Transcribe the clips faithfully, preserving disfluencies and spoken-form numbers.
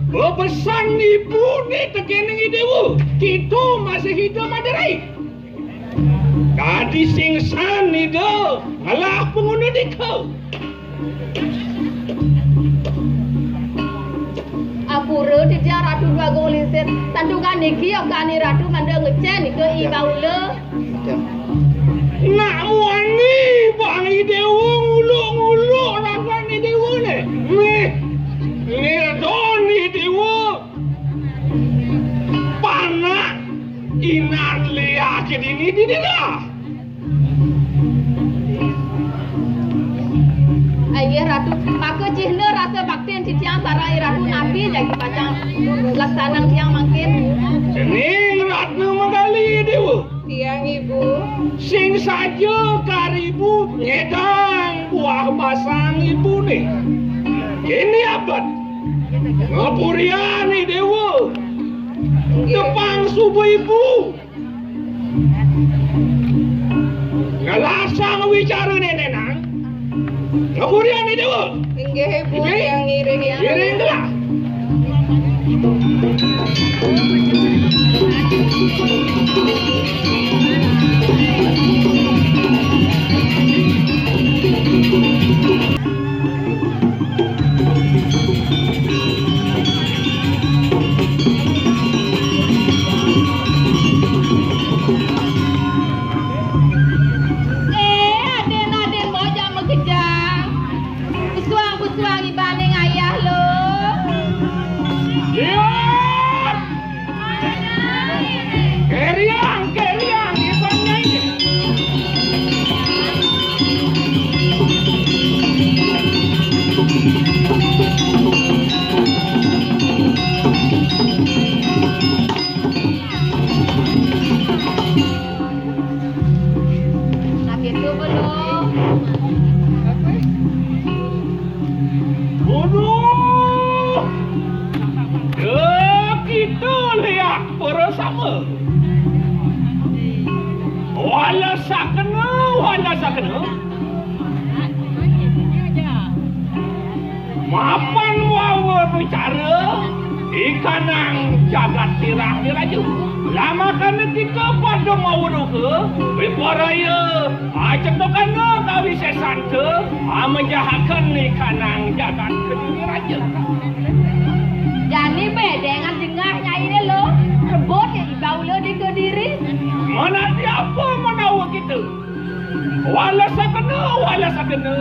Bebesan ibuné tekéning I Déwa, kita masih idup madéri. Dadi sing san Ida ngelah panguna dika. Apura titiang Ratu Déwagung Lingsir, santukan niki yogani Ratu mangda ngecén nika I Baula. Nak muani bang I Déwa nguluk-nguluk rasané déwané. Mih, ngirdoni déwa. Panak inan liaké dini dini dah. Inggih Ratu, maka cihna rasa baktin titiang sareng I Ratu napi jagi pacang laksanang tiang mangkin. Cening Ratna Magali Déwa. Tiang Ibu. Sing saja kari ibu ngedang buah basang ibuné. Ini abet ngapurian I Déwa. Inggih. Tepang suba ibu. Ngelasang wicara nénénang. Ngapurian I Déwa. Inggih, Ibu, Ibu. Tiang ngiring, ya. Ngiring telah. Eh, adén-adén, mbok jak makejang. Besuang-besuang ibané ngayah lo. Iya. Keriang, keriang, ibané. Nah, gitu belum? Aduh. Ya, kita lihat bersama. Wala sakena, wala sakena. Mapan wawa bicara, ikanang jagat tirah diraju. Lamakana kita pada mawa duka, wiparaya, acetokana kawisesanta, amejahaken ikanang jagat Kediri Raja. Jani bedéngan jengah nyainé lo, rebut ya I Baula di Kediri. Manadi apa menawa kita? Wala sakena, wala sakena.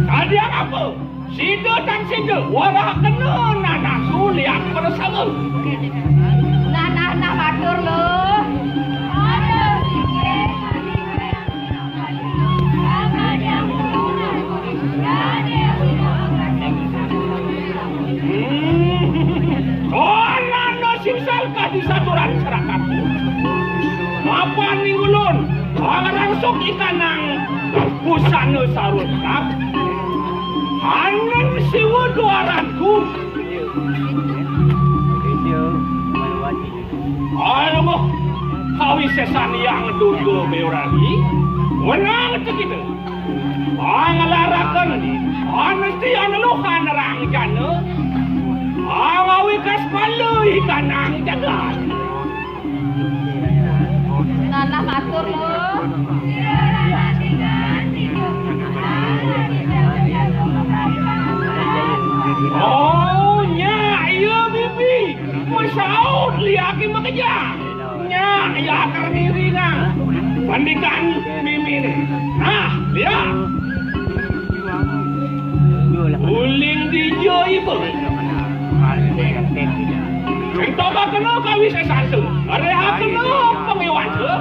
Kadian apa? Sida tan sida, warah kena nanah suliak bersama. Nah, nah, nah, matur lo. Hmm. Konan no sing salkah di saturan serakat. Mapan ning ulun, pangarangsuk ikanang busana sarung kerap. Anen siwa duaranku. Aduh, kawisésan Hyang Durga Meurani. Wenang tekita. Panglaraken, anesti aneluhan rangjana, angawikas malu ikanang jagat. Nanah matur, Lo. Oh, nya, iya, Bibi. Masaut liaké makejang. Nya, ya akar ngiringang. Pandikan mimine. Nah, liak. Uling dija iba. Entokakena kawisésan tu. Arehakena pangiwata.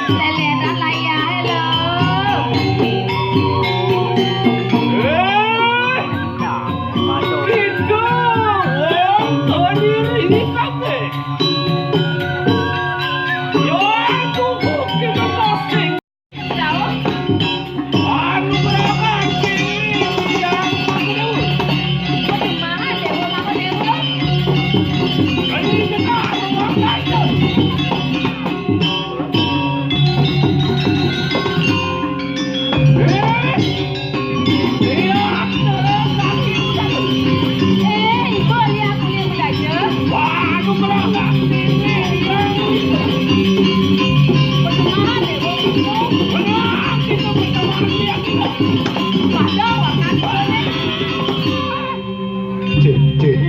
Lelenan layahe lho. Eh, itu wong tuane ringkate. Yo, aku kok kita posting. Anu berangkat sini, yang aku tahu. Kok dimaha, Dewa, mama Dewa? Ini kita anu berangkat. Cek, cek.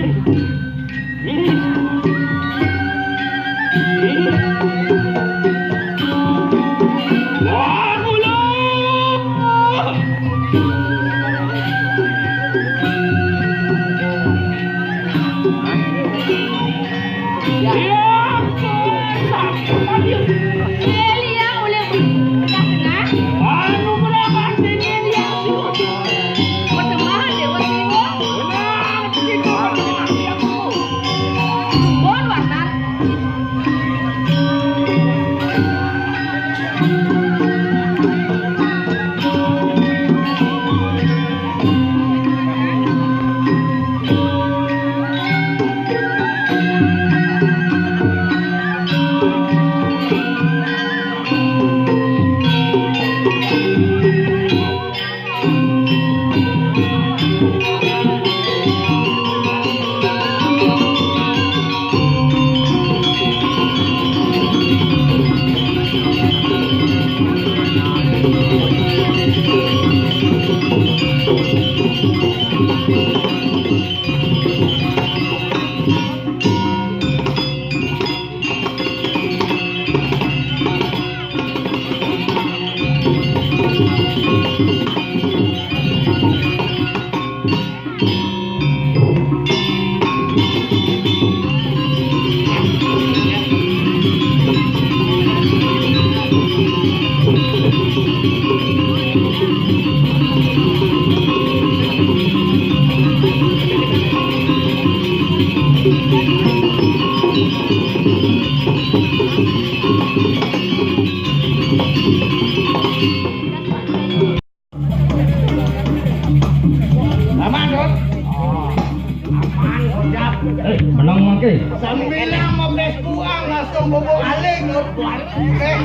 Aman, Dut? Aman, siap. Eh, menang mangke. Sambil mau tes buang, langsung bobo aling, Dut. Eh,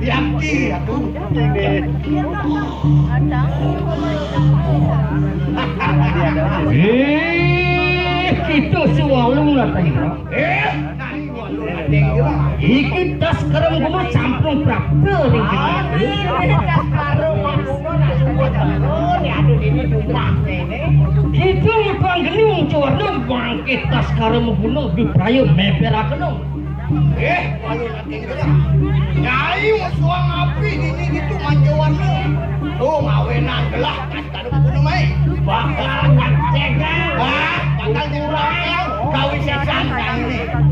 Yaki, aku. Eh, kita si Walu lah tadi, Pak. Eh, Iki Baskara Mangkuna sampun prapta ring kita. Amin. Baskara Mangkuna nak suwun terus, ya, aduh, ini jumlah ini. Kita ngutang geni wong Jawa mangke Baskara Mangkuna dipraya meperakena. Eh, ayo, Nyai musuhang api dini gitu manjauhan. Tuh, ngawenan gelah. Karo kudu mai. Bakal tak cegal. Hah? Bakal diurang-urang. Kawisésan kawisésan.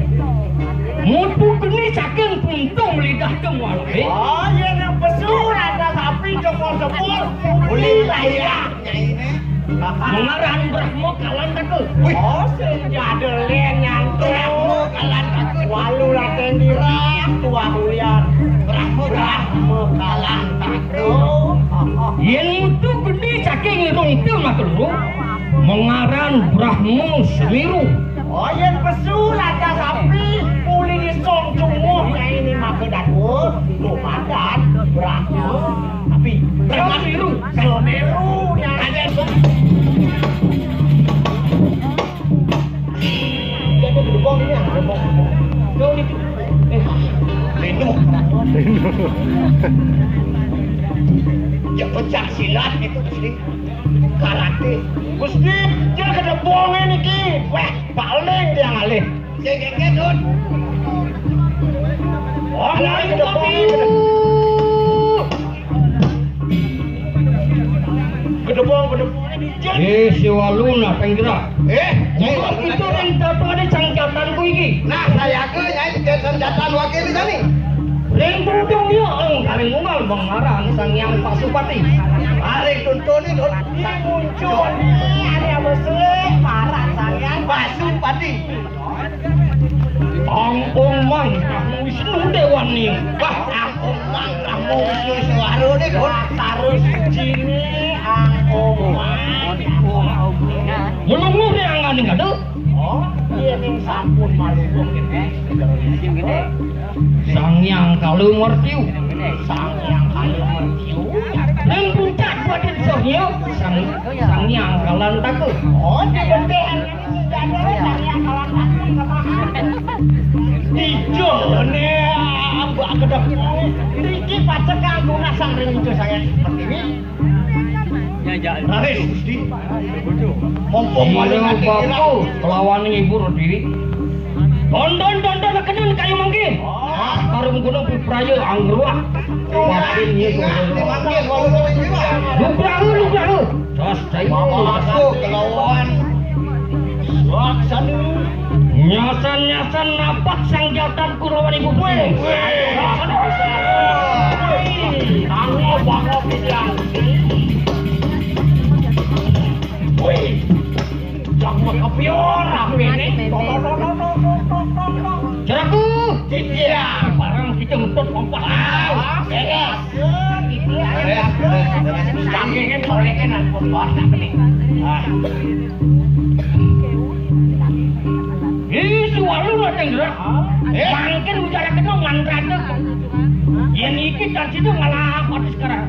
Mutu geni saking puntung lidah kemwalahe. Oh, yén pesu rada sapi jempol-jempol. Uli layak nyainé. Mengaran Brahma Kalantaka. Wih. Oh, sing jadelen nyantuk. Brahma Kalantaka. Walu latendira, tuah ulian. Brahma Kalantaka. Yén mutu geni saking irung til makeluru, mengaran Brahma Semiru. Oh, yén pesu raja sapi, uli disong cunguh nyainé maka dadua, lumadan Brahma. Tapi Brahma Semiru, Semiru nyainé. Ada gedebong ini, gedebong. Kau itu. Eh, leno. Ya, pencak silat itu, Gusti. Karate. Gusti, ya gedebonge niki. Wah, paling tiang alih. Sing kengken, Dut. Oh, lagi gedebonge. Gedebong, gedebonge. Eh, si Walu nah, penggerak. Eh, Nyai Walu. Itu yang datang ada cangcatanku iki. Nah, saya ke Nyai, cangcatan wakil di sini. Ring tuntung ya, ing paling unggal mengaran Sang Hyang Pasupati. Paling tuntung ini, Dut. Ini muncul. Ini apa sih? Paran Sang Hyang Pasupati. Ang Omang Rama Wisnu Dewa Ning. Wah, Ang Omang Rama Wisnu Suara nih, Dut. Taruh sini, Ang Omang. Melunguh yang nganing ada. Oh, iya ning sampun malu. Sang Hyang Kalu Mertiu. Sang Hyang Kalu Mertiu. Nang puncak badan Sang Hyang, Sang, Sang Hyang Kalantaka. Oh, di bentehan ini Sang Hyang Kalantaka kemahan. Ijo ne, Mbak Gedek. Riki pacek kanggo nasang ring ijo saya seperti ini. Raris Gusti. Mumpung wali Ira nganti bapu ira. Kelawan ngibur diri. Dondon, dondon, kenen kayu mangke. Karung gunung pipraya anggeruah. Wasin ye. Mangke kalau wali ira. Lubrahu, lubrahu. Tos, cai. Masuk kelawan. Laksana. Nyasan-nyasan napak sang jatan kurawan ibu. Wih, wih. Tango bango bidiang. Wih. Jangan kepior, apa ini? Ceraku. Iya, barang kita untuk kompak. Ah, beres. Beres, beres, beres. Cangkingin, solekin, ampun, bos, apa nih? Ah. Ih, suara lu nggak dengar? Eh? Mangkin ujar kena mantra tuh. Yang iki dan situ ngalah apa sekarang?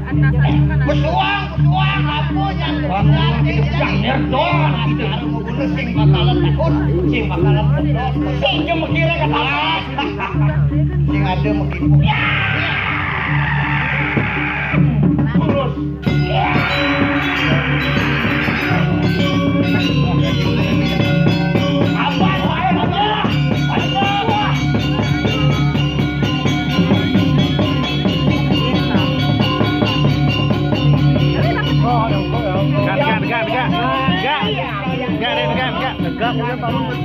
Besuang, besuang, apa yang berarti? Yang nerdon, gitu. Harus ngebunuh sing bakalan takut, sing bakalan takut. Sing cuma kira kata. Sing ada menghimpun. Ya. Terus. Gan, gan, gan, gan. Gan. Gan, gan, gan, gan. Tegak, udah, bangun.